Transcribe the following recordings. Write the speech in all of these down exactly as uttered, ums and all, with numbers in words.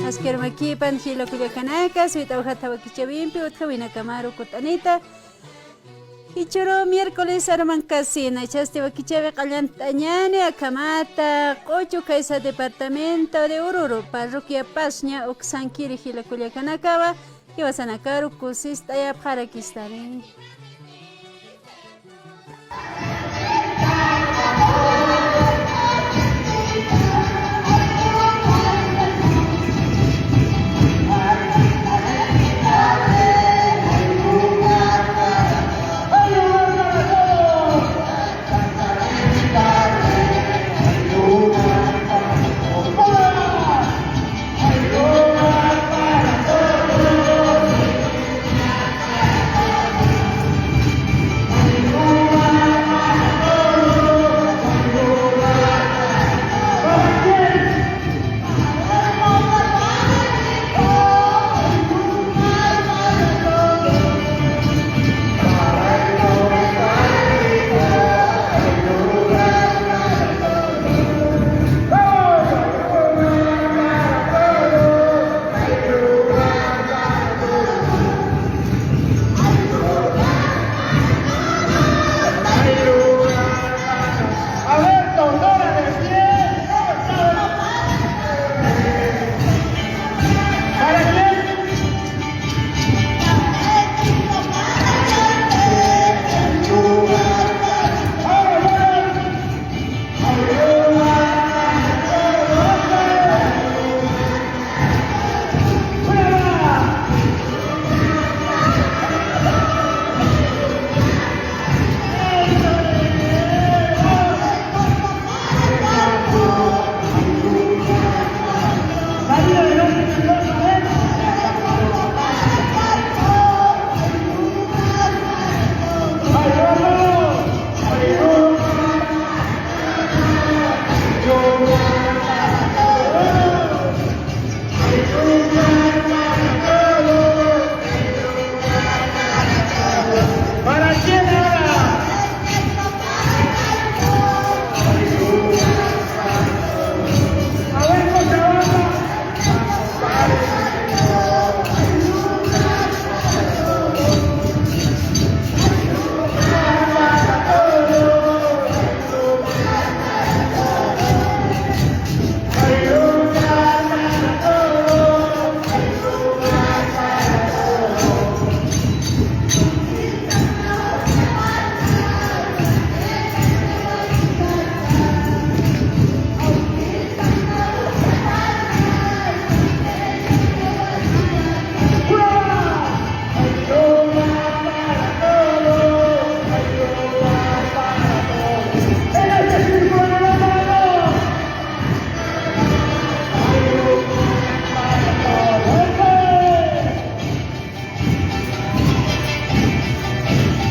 Askirumakipan jila kullakanaka, suyt'awjat wakichäwimpi utjawinakamaru kut'anita. Jichhüru miércoles arumankasina, jichhasti wakichäwi q'allant'añäni, akhamata Q'uchu Khaysa departamento de Oruro, parroquia Pazña uksankiri jila kullakanakawa, jiwasanakaru kusist'ayapxarakistani.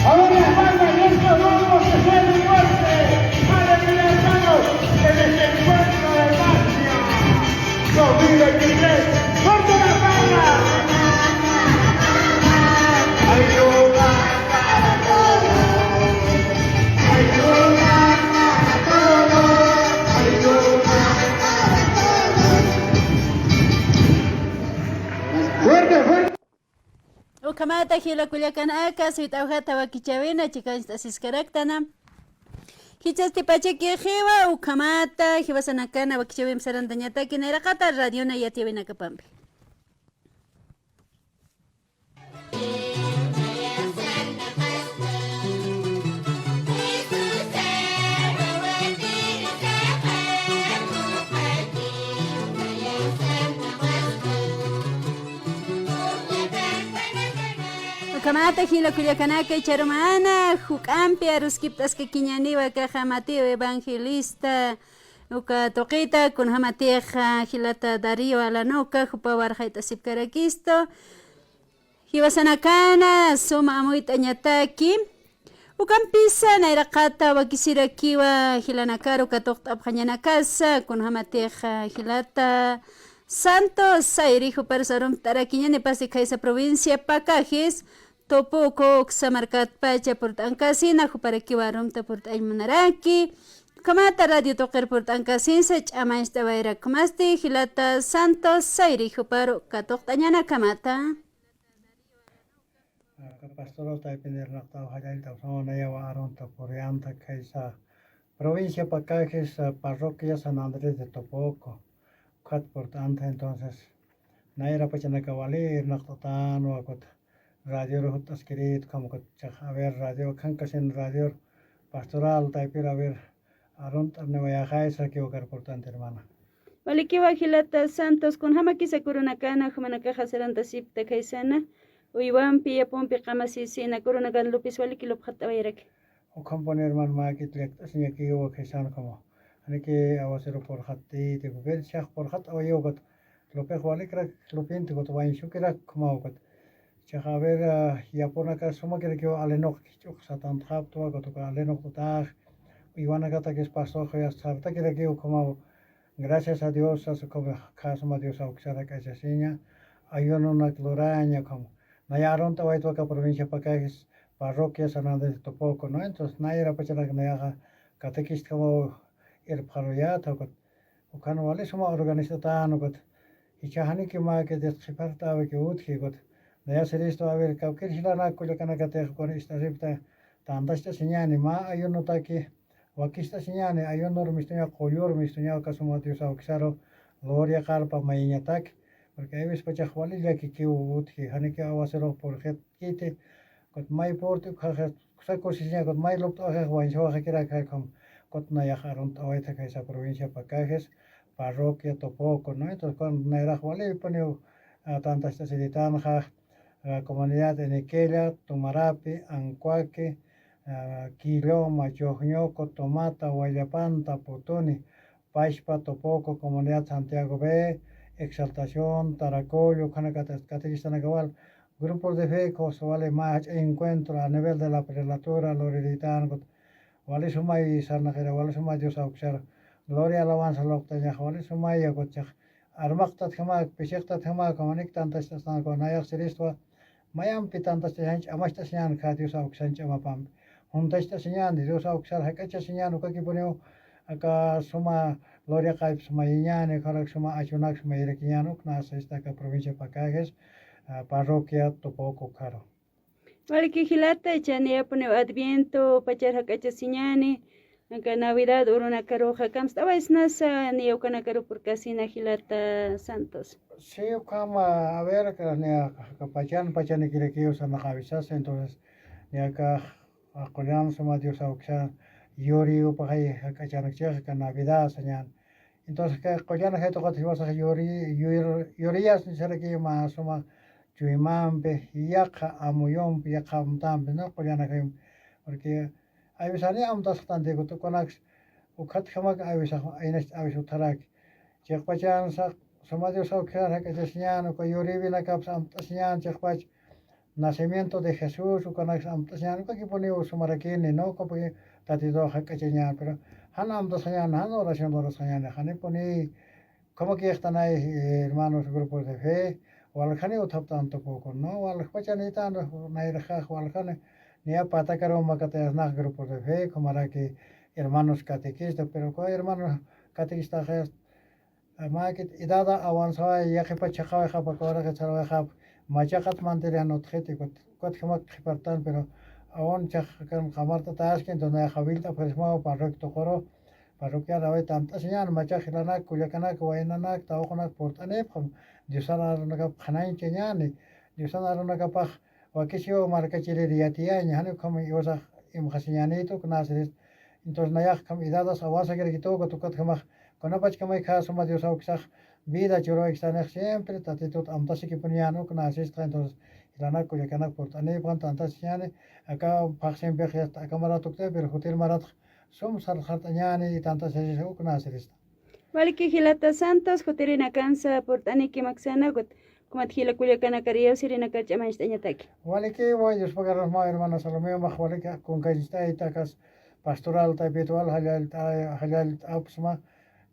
Ahora, hermano, y estos grupos que suenan fuerte. Alegría, hermano, en este encuentro de magia. Dos mil veintitrés, fuerte la palma. Ayuda para todos. Ayuda para todos. Ayuda para todos. Fuerte, fuerte. Ukhamata jila kullakanaka, suyt'awjata wakichäwina, chikancht'asiskaraktana. Jichhasti pachakixiwa, ukhamata, jiwasanakana wakichäwimp sarantañataki, nayraqata radiona yatiyäwinakapampi. Ukhamata jila kullakanaka, jichhürumana juk'ampi aruskipt'askakiñäniwa kaxa Mateo Evangelista, uka tuqita, kunjamatix jilata Darío Alanoca, jupaw arxayt'asipkarakistu. Jiwasanakana suma amuyt'añataki. Ukampisa nayraqata wakisirakiwa jilanakaru katuqt'apxañanakasa, kunjamatix jilata Santos Sayri, juparus arumt'arakiñäni, pasi khaysa provincia Pacajes, Topoco uksa markatpacha purt'ankasina, juparakiwa arumta purt'añ munaraki. Ukhamata radio tuqir purt'ankasinsa ch'amañcht'awayrakmasti jilata Santos Sayri juparu katuqt'añanakamata. Aka pastoral taypin irnaqtaw jallallt'apxsma nayawa arunta puriyanta khaysa provincia Pacajes, ah, parroquia San Andrés de Topoco. Ukhat purt'anta entonces nayra pachanaka wali irnaqt'atanwa kut radio jut'askirit, como kut chax, a ver, radio khankasin radio pastoral taypir, a ver, arunt'arniwayaxaysa kiwakar purt'anta hermana. Walikiwa jilata Santos, kunjamakisa kurunakana jumanakaxa sarantasipta khaysana uywampi yapumpi qamasisina kurunakan lupis waliki lupxatt'awayaraki. Ukhampuni hermano, mä k'it llakt'asiñakiwa khaysan como janiki aguacero purxattiti, pero chax purxatt'awayiw kut lupix walikrak lupinti kut wañsukirak ukhamaw kut. Chax a ver, ah, yapunaka sumakirakiw alinuq kich'uq satantxaptwa kut uka alinuqt'atax uywanakatakis pastox yasta sartakirakiw ukhamaw. Gracias a Dios, sasa ukhamax khä suma Dios awkisar jak'achasiña, ayunonak luraña ukhamaw. Naya arunt'awaytwa aka provincia Pacajes, parroquia San Andrés de Topoco, ¿no? Entonces nayra pachanak nayaxa catequista ukhamaw irpxaruyäta, ukat ukan wali suma organizatän, ukat jichha janiki mä k'it qhipart'äwiki utji, ukat naya siristu, a ver, kawkïr jilanak kullakanakatix ukan ist'asipta tantacht'asiñäni, mä ayunotaki wakist'asiñäni, ayunor mistuña, qullur mistuña, uka suma Dios awkisaru gloria qarpa mayiñataki, porque hay veces pachax wali llakikiw utji, janiki aguacerux purxit kiti, kut may purti ukhaxa kusa kusisiña, kut may lupt'awaxix wañsawaxakirak, ukham kut nayax arunt'awayta khaysa provincia Pacajes, parroquia Topoco, ¿no? Entonces, kut nayrax walipuniw, ah, tantacht'asiritanxa, ah, comunidad Eniquella, Tumarapi, Ancoaque, ah, Quilloma, Chojñoco, Tomata, Huayllapanta, Putuni, Pachpa, Topoco, Comunidad Santiago B, Exaltación, Taracollo, ukhana cate-, catequistanaka wal, grupos de fe, cosa wali mä jach'a encuentro a nivel de la prelatura, luriritan, kut wali sumay sarnaqira, wali sumay Dios awkisar, gloria, alabanza luptañax, wali sumay, kut chax armaqtatjamak, pisiqtatjamak, ukhamanik tantacht'astan, uka nayax siristwa, mayampi tantacht'asiñan, ch'amacht'asiñan, khä Dios awkisan ch'amapampi juntacht'asiñan, Dios awkisar jak'achasiñan, ukakipuniw aka suma gloria qarpsa mayiñäni, ukharak suma achunaks mayirakiñän, uknasista aka provincia Pacajes, ah, parroquia Topoco ukkharu. Waliki jilata, icha niyapuniw Adviento pachar jak'achasiñäni, aka Navidad urunakaruxa, kamst'awaysnasa niya ukanakaru purkasina jilata Santos. Sí, ukham, a ver, aka niya aka pachan, pachanikirakiw sarnaqäwisasa, entonces niya aka, a, qullan suma Dios awkisa yuriw paqay jak'achanakchix, aka Navidad sañän. Entonces, aka qullan jay tuqat jiwasax yuri, yur-, yuriyasni saraki mä suma chuymampi, yaqha amuyumpi, yaqha amtampi, ¿no? Qullan jay, porque hay veces janiw amtasxtanti, kut ukanaks ukhatjamak hay veces, aynacht'awis utjaraki. Chiqpachansa suma Dios awkisar jak'achasiñän, uka yurïwinakapsa amt'asiñän, chiqpach nacimiento de Jesús, ukanaksa amt'asiñän, ukakipuniw sumarakini, ¿no? Ukapuni Tatitux jak'achañän, pero jan amtasxañän, jan oración lurasxañän, janipuni, como que están ahí, eh, hermanos, grupos de fe, waljani utjaptänti Topoco, ¿no? Waljpachanïtän, nayraxax waljani, niya patakaru makatayasnax grupos de fe, ukhamaraki hermanos catequistas, pero uka hermanos catequistaxa, mä k'it edad avanzaway, yaqhipa chhaqawayxapxi, uka uraqi sarwayxapxi, machaqat mantiriyan utjiti, ukat, ukatjamak qhipartan, pero aún chax kan qamart'ataski, entonces nayax jawillt'apxarismaw parroquia tuquru, parroquiar away tantacht'asiñän, machaq jilanak, kullakanak, waynanak, tawqunak purt'anipxam, Diosan arunakap qhanañchañäni, Diosan arunakapax wakisiw markachirir yatiyaña, jani ukham iwasax imxasiñäniti, uknasirist. Entonces nayax ukham edadas avanzakirakitu, ukat ukatjamax kunapachkamay khä suma Dios awkisax vida churawaykistanix siempre Tatitut amtasikipuniñän, uknasistxa. Entonces jilanak, kullakanak purt'anipxam, tantacht'asiñäni, aka phaxsimpix yasta aka marat ukt'ayi, pero jutir maratx sum sarxart'añäni, y tantacht'asisa, uknasirista. Waliki jilata Santos, jutirinakansa purt'aniki maksana, ukat ukhamat jila kullakanakar, iyawsirinakar ch'amañcht'añataki. Walikiwa, Diospagarasmaw hermana Salomé, max waliki kunkancht'ayta, akas pastoral taypit wal jallallt'a-, jallallt'apxsma,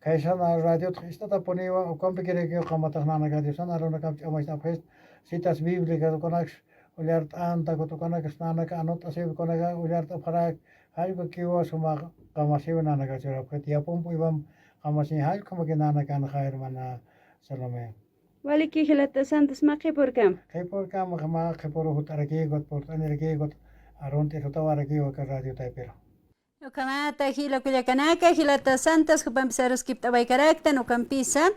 khaysan radiotx ist'atapuniwa, ukampikirakiw qamatax nanaka Diosan arunakamp ch'amacht'apxist, citas bíblicas ukanaks ullart'anta, ukat ukanaks nanaka anot'asipxi, ukanaka ullart'apxarak, jall ukakiwa suma Qamasiw nanaka churapkit, yapump'uywam qamasiñ jallk'amaki nanakanxa, hermana Salomé. Waliki jilata Santos, mä qhipürkam. Qhipürkam, mä qhipüru jut'arakiw, purt'anirakï, arunt'ir jutawarakiw aka radio taypiru. Ukhamata jila kullakanaka, jilata Santos, jupampis aruskipt'awaykaraktan, ukampisa.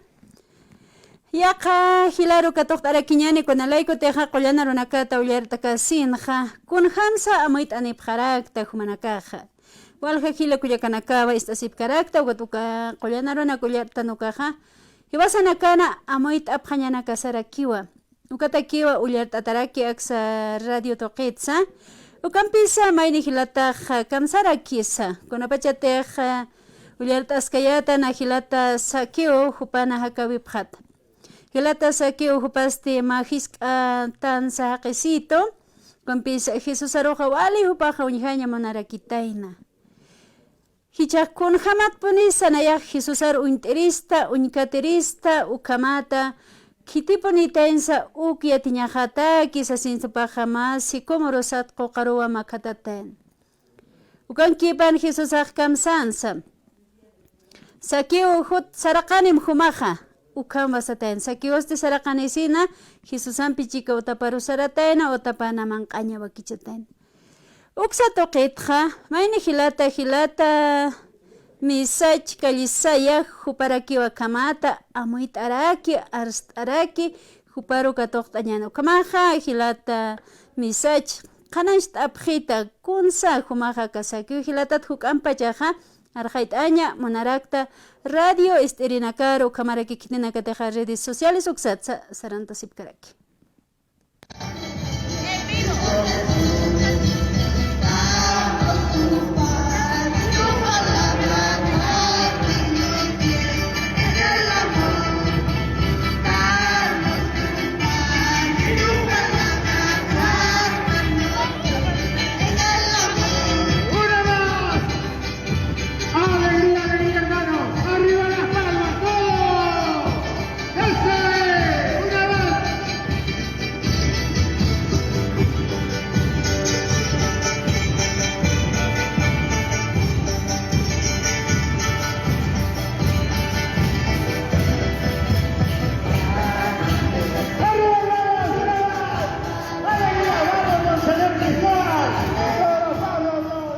Yaqha jilaru katuqt'arakiñäni, kunalaykutixa qullan arunakata ullart'akasinxa, kunjamsa amuyt'anipxarakta jumanakaxa. Walja jila kullakanakawa ist'asipkarakta, ukat uka qullan arunak ullart'tan ukaxa, jiwasanakana amuyt'apxañanakasarakiwa. Ukatakiwa ullart'ataraki aksa radio tuqitsa. Ukampisa mayni jilatax kamsarakisa. Kunapachatix ullart'askayäta na jilata Zaqueo jupana jakawipxata. Jilata Zaqueo jupasti mä jisk'a tansa jaqisitu. Ukampisa Jesusaruxa wali jupaxa uñjaña munarakitayna. Jichhax kunjamatpunisa nayax Jesusar uñt'irista, uñkatirista, ukhamata khitipunitaynsa uk yatiñaxataki sasinsa jupaxa mä sicómoro sat quqaruwa makhatatayna. Ukankipan Jesusax kamsansa. Zaqueo, jut saraqanim jumaxa, ukham wasatayna. Zaqueosti saraqanisina, Jesusampi chika utaparu saratayna, utapana manq'aña wakichatayna. Uksa tuqitxa, mayni jilata, jilata Misach Callisaya, juparakiwa akhamata, amuyt'araki, arst'araki, juparu katuqt'añäni. Ukhamaxa, jilata Misach, qhanañcht'apxita, kunsa jumaxa aka Zaqueo jilatat juk'ampachaxa, arxayt'aña munarakta radio ist'irinakaru, ukhamaraki khitinakatixa redes sociales uksatsa sarantasipkaraki. Una más. Alegría, alegría, hermano. Arriba las palmas, todos. Eso es. Una más. Arriba, hermanos, una más. Alegría, vamos, Monseñor Cristóbal. Todos los palos, todos.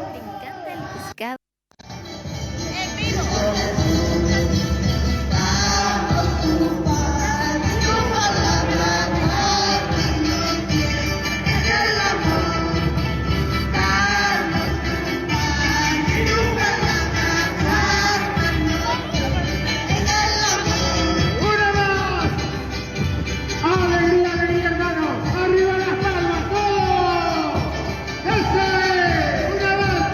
Una más. Alegría, alegría, hermano. Arriba las palmas, todos. Eso es. Una más.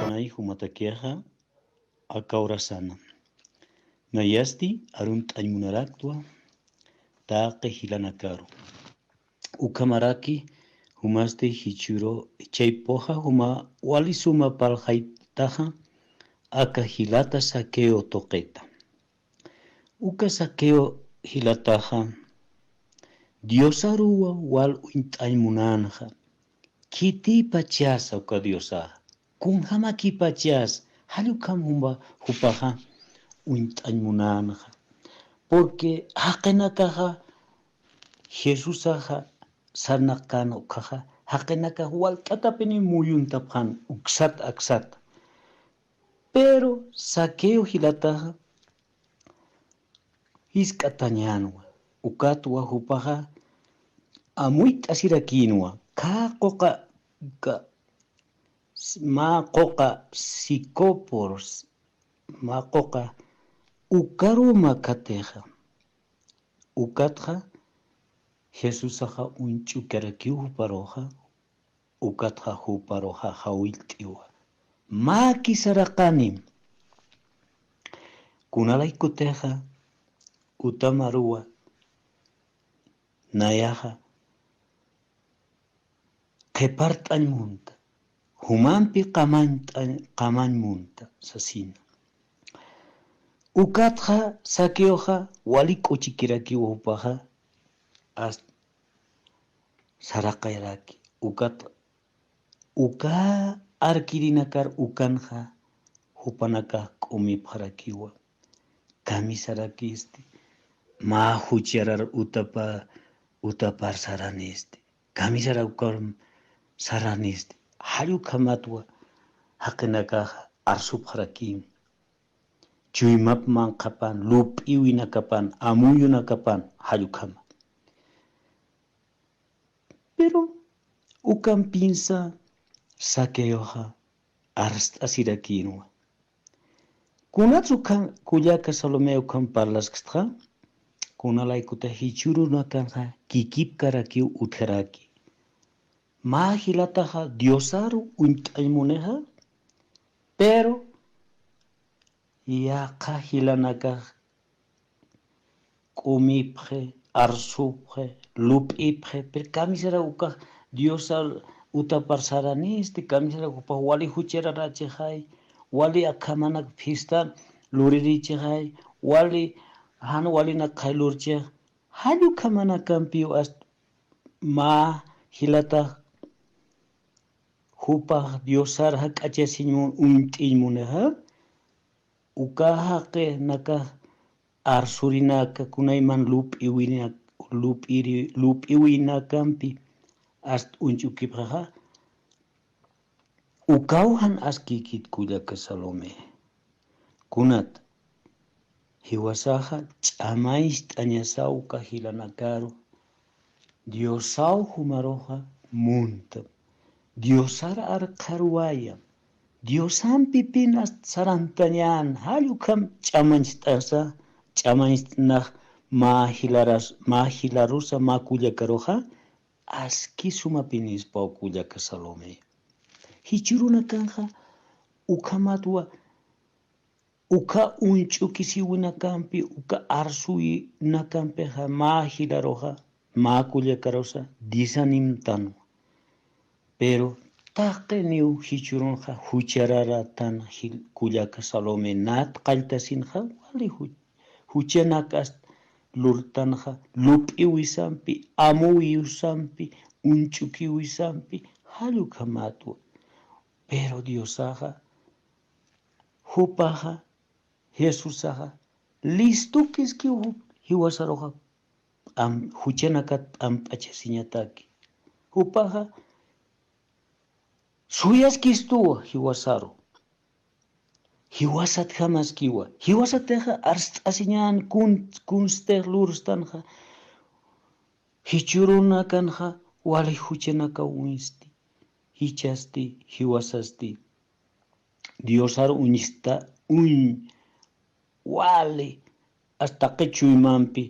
Jumanay jumatakixa aka urasana. Nayasti arunt'añ munaraktwa taqi jilanakaru. Ukhamaraki jumasti jichhüru chaypuxa juma wali suma parlxaytaxa aka jilata Zaqueo tuqita. Uka Zaqueo jilataxa Diosaruwa wal uñt'añ munänxa. Khitipachasa uka Diosaxa, kunjamakipachasa, jall ukham jumba jupaxa uñt'añ munänxa. Porque jaqinakaxa Jesusaxa sarnaqkän ukhaxa, jaqinakax walt'atapini muyuntapxän uksat aksat. Pero Zaqueo jilataxa jisk'atañänwa, ukatwa jupaxa amuyt'asirakïnwa, khä quqa, ka-, s-, mä quqa sicóporos, mä quqa ukaru makhatixa, ukatxa Jesusaxa uñch'ukarakiw juparuxa, ukatxa juparuxa jawillt'iwa. Mäki saraqanim, Kunalaykutixa utamaruwa nayaxa qhipart'añ munta, jumampi qamañt'añ, qamañ munta sasina. Ukatxa Zaqueoxa wali k'uchikirakiwa jupaxa, as-, saraqayaraki. Ukat uka arkirinakar ukanxa jupanakax k'umipxarakiwa. Kamisarakisti, mä jucharar utapa, utapar saranisti. Kamisarak ukar saranisti. Jall ukhamatwa jaqinakax arsupxarakin. Chuymap manqhapan, lup'iwinakapan, amuyunakapan, jall ukhama. Pero ukampinsa Zaqueoxa arst'asirakïnwa. Kunats ukham kullaka Salomé ukham parlaskstxa, kunalaykutix jichhürunakanxa kikipkarakiw utjaraki. Mä jilataxa Diosaru uñt'añ munixa, pero yaqha jilanakax k'umipxi, arsupxi, lup'ipxi, pero kamisara ukax Diosar utapar saranisti, kamisara ukax wali juchararachixay, wali akhamanak fiestan luririchixay, wali jan walinak qhay lurchix, jall ukhamanakampiw ast mä jilatax jupax Diosar jak'achasiñ mun, uñt'iñ munixa, uka jaqinakax arsurinaka kunayman lup'iwinak, lup'iri, lup'iwinakampi ast uñch'ukipxaxa, ukaw jan askïkit kullaka Salomé. Kunat, jiwasaxa ch'amañcht'añasaw uka jilanakaru, Diosaw jumaruxa muntam. Diosar arkxaruwayam. Diosampipin ast sarantañän, jall ukham ch'amañcht'asa, ch'amañcht'nax mä jilaras, mä jilarusa, mä kullakaruxa, aski sumapinispaw kullaka Salomé. Jichhürunakanxa ukhamatwa, uka uñch'ukisiwinakampi, uka arsuwinakampixa mä jilaruxa, mä kullakarusa desanimtanwa. Pero taqiniw jichhürunxa juchararatan jil-, kullaka Salomé nat qalltasinxa, wali ju-, juchanak ast lurtanxa, lup'iwisampi, amuwisampi, uñch'ukiwisampi, jall ukhamatwa. Pero Diosaxa, jupaxa, Jesusaxa, listukiskiw jup-, jiwasaruxa, p'am-, juchanakat p'amp'achasiñataki. Jupaxa, suyaskistuwa jiwasaru. Jiwasatjamaskiwa. Jiwasatixa arst'asiñän kun-, kunstix lurstanxa. Jichhürunakanxa wali juchanakaw uñsti. Jichhasti, jiwasasti. Diosar uñsta, uñ, wali, ast taqi chuymampi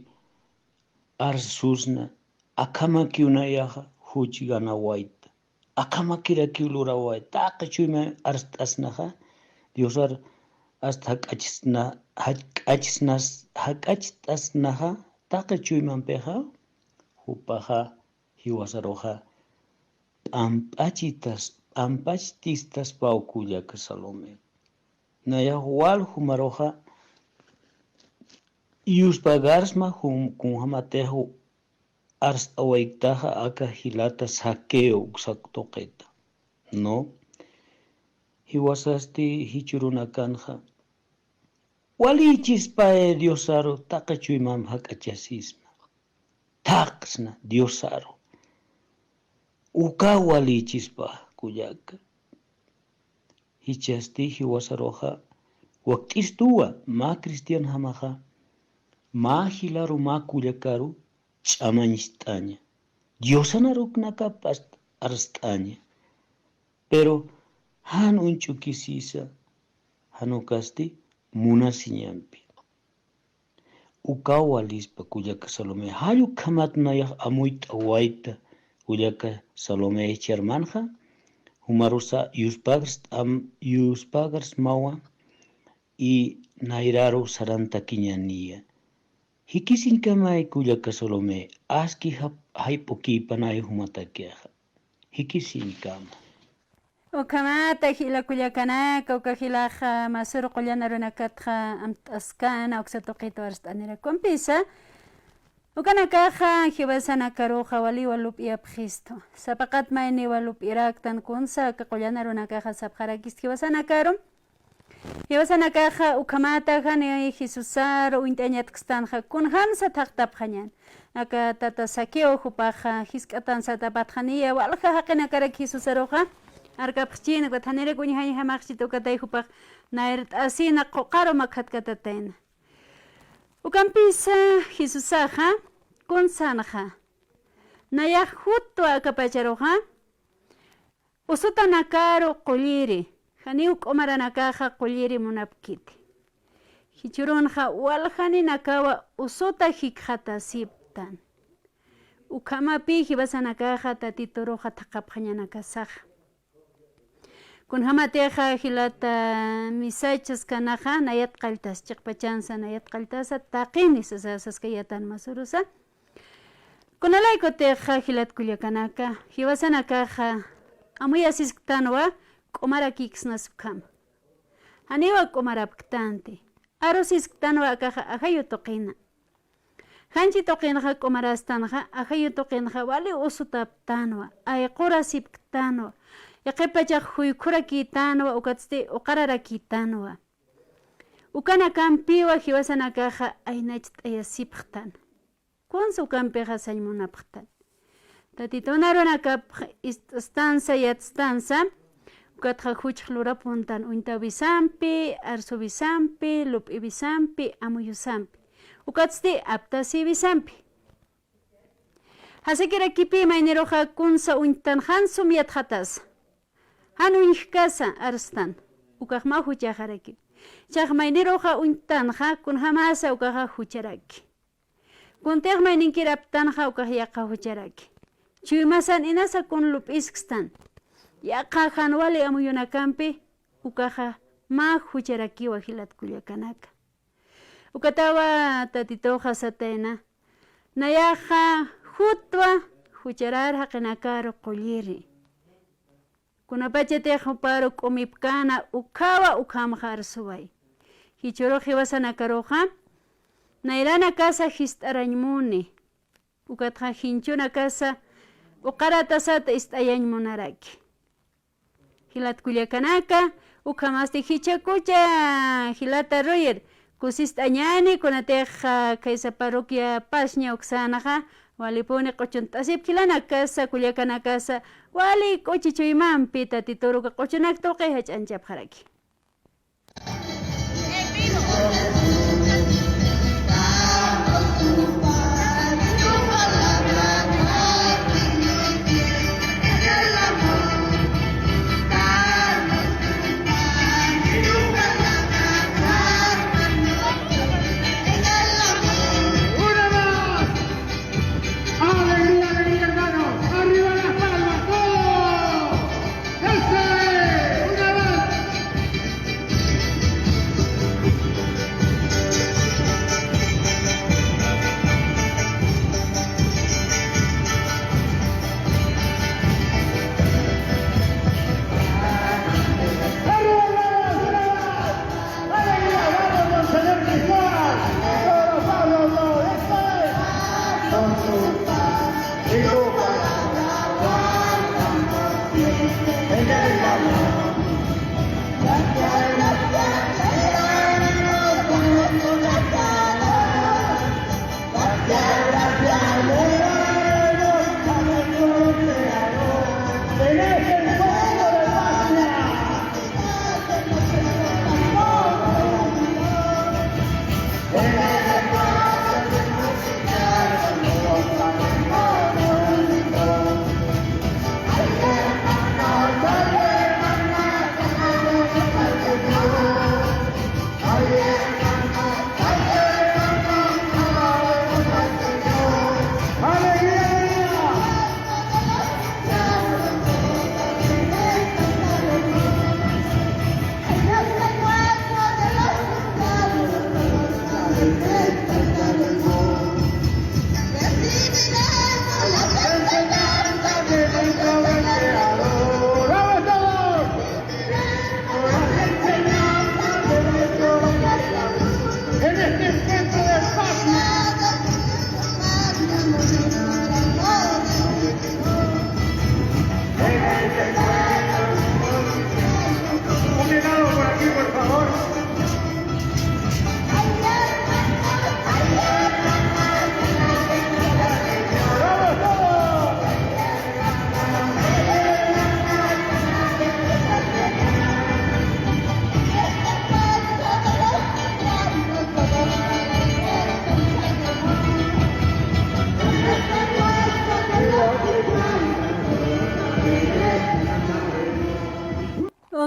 arsusna, akhamakiw nayaxa juch ganawayta, akhamakirakiw lurawayta, taqi chuymampi arst'asnaxa, Diosar ast jak'achsna, jak'achsnas, jak'acht'asnaxa, taqi chuymampixa, jupaxa, jiwasaruxa, p'amp'achitas, p'amp'achtistaspaw kullaka Salomé. Nayax wal jumaruxa, yuspagarsma jum-, kunjamatix arst'awayktaxa aka jilata Zaqueo uksak tuqita. No. Jiwasasti jichhürunakanxa, walïchispa, eh, Diosaru taqi chuymamp jak'achasisna. Thaqsna Diosaru. Ukaw walïchispa, kullaka. Jichhasti jiwasaruxa wakt'istuwa, mä cristianjamaxa, mä jilaru, mä kullakaru ch'amañcht'aña. Diosan aruknakap ast-, arst'aña. Pero jan uñch'ukisisa, jan ukasti munasiñampi. Ukaw walispa kullaka Salomé. Jall ukhamat nayax amuyt'awayta kullaka Salomé jichharmanxa, jumarusa yuspagars t'am-, yuspagarsmawa, y nayraru sarantakiñaniya. Jikisiñkamay kullaka Salomé, aski jap-, jayp'ukïpanay jumatakixa. Jikisiñkama. Ukhamata jila kullakanaka, uka jilaxa masür qullan arunakatxa amt'askana uksa tuqit arst'anirakumpisa. Ukanakaxa jiwasanakaruxa waliwa lup'iyapxistu. Sapaqat mayniwa lup'iraktan kunsa aka qullan arunakaxa sapxarakist jiwasanakaru. Jiwasanakaxa ukhamata jani Jesusaru uñt'añatkstanxa, kunjamsa thaqtapxañan. Aka tata Zaqueo jupaxa jisk'atansa tapatxaniya, walja jaqinakarak Jesusaruxa arkapxchïna, ukat janirak uñjañjamaxchit ukatay jupax nayrt'asina quqaru makhatkatatayna. Ukampisa Jesusaxa kunsanxa, nayax jutwa aka pacharuxa, usutanakaru qulliri, janiw k'umaranakaxa qulliri munapkiti. Jichhürunxa waljaninakawa usuta jikxatasiptan. Ukhamapï jiwasanakaxa Tatituruxa thaqhapxañanakasaxa. Kunjamatixa jilata misachas kanaxa, nayat qalltas, chiqpachansa nayat qalltasa, taqini sasa, saskayatan masürusa. Kunalaykutixa jilat kullakanaka, jiwasanakaxa amuyasisktanwa k'umarakïksnas ukhama. Janiwa k'umarapktanti. Arusisktanwa akaxa ajayu tuqina. Janchi tuqinxa k'umarastanxa, ajayu tuqinxa wali usutaptanwa, ayqurasipktanwa, yaqhipachax juykhurakïtanwa, ukatsti uqararakïtanwa. Ukanakampiwa jiwasanakaxa aynacht'ayasipxtan. Kunsa ukampixa sañ munapxtan. Tatitun arunakapx ist'stansa, yatstansa, ukatxa juchx lurapuntan uñtawisampi, arsuwisampi, lup'iwisampi, amuyusampi. Ukatsti aptasiwisampi. Jasakirakipï mayniruxa kunsa uñtan jan sum yatxatasa. Jan uñjkasa arstan. Ukax mä juchaxaraki. Jichhax mayniruxa uñtanxa kunjämasa ukaxa jucharaki. Kuntix mayninkir aptanxa ukax yaqha jucharaki. Chuymasan inasa kun lup'iskstan. Yaqha jan wali amuyunakampi ukaxa mä jucharakiwa jilat kullakanaka. Ukatawa Tatituxa satayna, nayaxa jutwa jucharar jaqinakaru qulliri. Kunapachatix juparu k'umipkana ukhawa ukhamxa arsuway. Jichhürux jiwasanakaruxa nayranakasa jist'arañ muni. Ukatxa jinchhunakasa uqaratasata ist'ayañ munaraki. Jilat kullakanaka, ukhamasti jichhakucha jilata Roger, kusist'añäni, kunatix, ah, khaysa parroquia Pazña uksanxa, walipuni q'uchunt'asipki jilanakasa, kullakanakasa, wali k'uchi chuymampi Tatituruxa q'uchunak tuqi jach'añchapxaraki. Una más. Alegría, alegría, hermano. Arriba las palmas, todo. Eso es. Una más.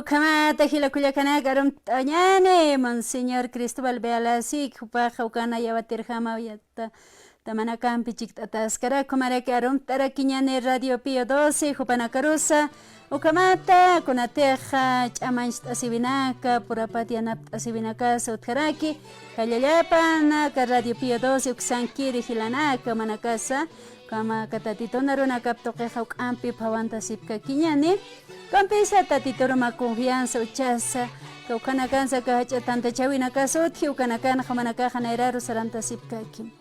Ukhamata jila kullakanaka arumt'añäni, Monseñor Cristóbal Bealasik, jupaxa ukan yawatirjama uyata, tamanakampi chikt'ataskarak, jumaraki arumt'arakiñäni Radio Pío doce, jupanakarusa, ukhamata, kunatixa, ch'amancht'asiwinaka, purapat yanapt'asiwinakasa utjaraki, jallallapan, aka Radio Pío doce, uksankiri jilanaka, manakasa, Ukhama aka Tatitun arunakap tuqixa juk'ampi phawantasipkakiñäni. Ukampisa Tatituru mä confianza uchasa, ukhanakansa aka jach'a tantachäwinakas utji, ukanakanxa jumanakaxa nayraru sarantasipkaki.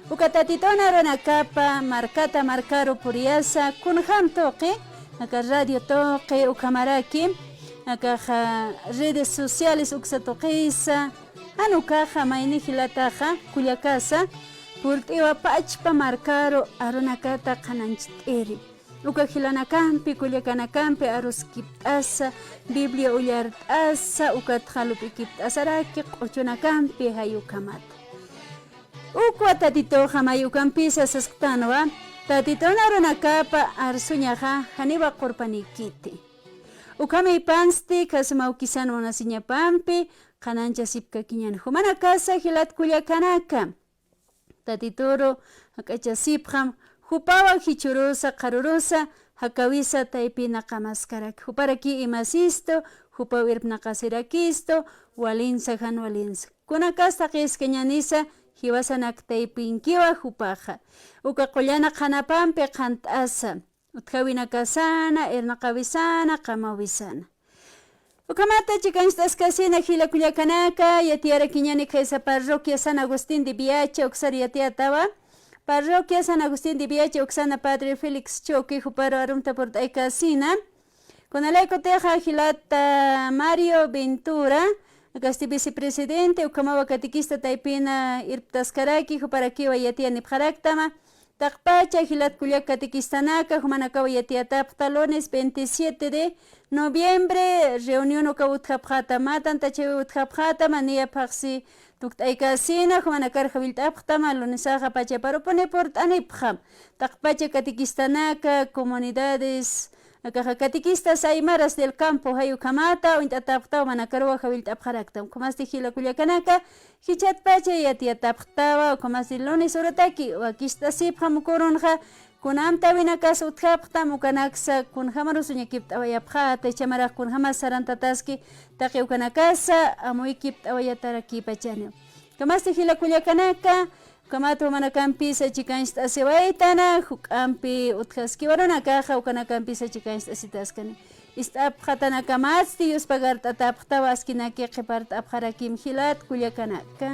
Uka Tatitun arunakapa markata markaru puriyasa, kunjam tuqi, aka radio tuqi, ukhamaraki, akaxa redes sociales uksa tuqisa, jan ukaxa mayni jilataxa, kullakasa, purt'iwa pachpa markaru arunakata qhanañcht'iri. Uka jilanakampi, kullakanakampi aruskipt'asa, Biblia ullart'asa, ukatxa lup'ikipt'asaraki, q'uchunakampi jay ukhamata. Ukwa Tatituxa may ukampisa sasktanwa, Tatitun arunakapa arsuñaxa, janiwa qurpanikiti. Ukhamipansti, khasma ukisan munasiñapampi, qhanañchasipkakiñäni. Jumanakasa jilat kullakanaka. Tatituru jak'achasipxam, jupawa jichhurusa, qharurusa, jakawisa taypina qamaskaraki. Juparaki imasistu, jupaw irpnaqasirakistu, walinsa jan walinsa. Kunakas taqiskañänisa, jiwasanak taypinkiwa jupaxa. Uka qullana qhanapampi qhant'asa. Utjäwinakasana, irnaqawisana, qamawisana. Ukhamata chikancht'askasina jila kullakanaka, yatiyarakiñäni khaysa parroquia San Agustín de Viacha uksar yatiyatawa. Parroquia San Agustín de Viacha uksana Padre Félix Choque juparu arumta purt'aykasina. Kunalaykutixa jilata Mario Ventura, akasti vicepresidente, ukhamawa catequista taypina irptaskaraki, juparakiwa yatiyanipxaraktama. Taqpacha jilat kullak catequistanaka, jumanakawa yatiyatapxta lunes veintisiete de noviembre, reunión ukaw utjapxäta, mä tantachäwiw utjapxäta, mä niya phaxsi tukt'aykasina, jumanakar jawillt'apxtama, lunesaxa pachaparupuni purt'anipxam. Taqpacha catequistanaka, comunidades, akaxa catequistas aymaras del campo, jay ukhamata, uñt'atapxtaw, jumanakaruwa jawillt'apxaraktam. Ukhamasti jila kullakanaka, Jichhatpacha yatiyatapxtawa, ukhamasti lunes urataki, wakicht'asipxam uka urunxa, kunam tawinakas utjapxtam, ukanaksa kunjamarus uñakipt'awayapxäta, jichha marax kunjamas sarantataski, taqi ukanakasa amuykipt'awayatarakipachani. Ukhamasti jila kullakanaka, ukhamat jumanakampisa chikancht'asiwaytana, juk'ampi utjaskiwa arunakaxa, ukanakampisa chikancht'asitaskani. Ist'apxatanakamatsti Dios pagart'atapxtawa, askinaki qhipart'apxarakim jilat kullakanaka.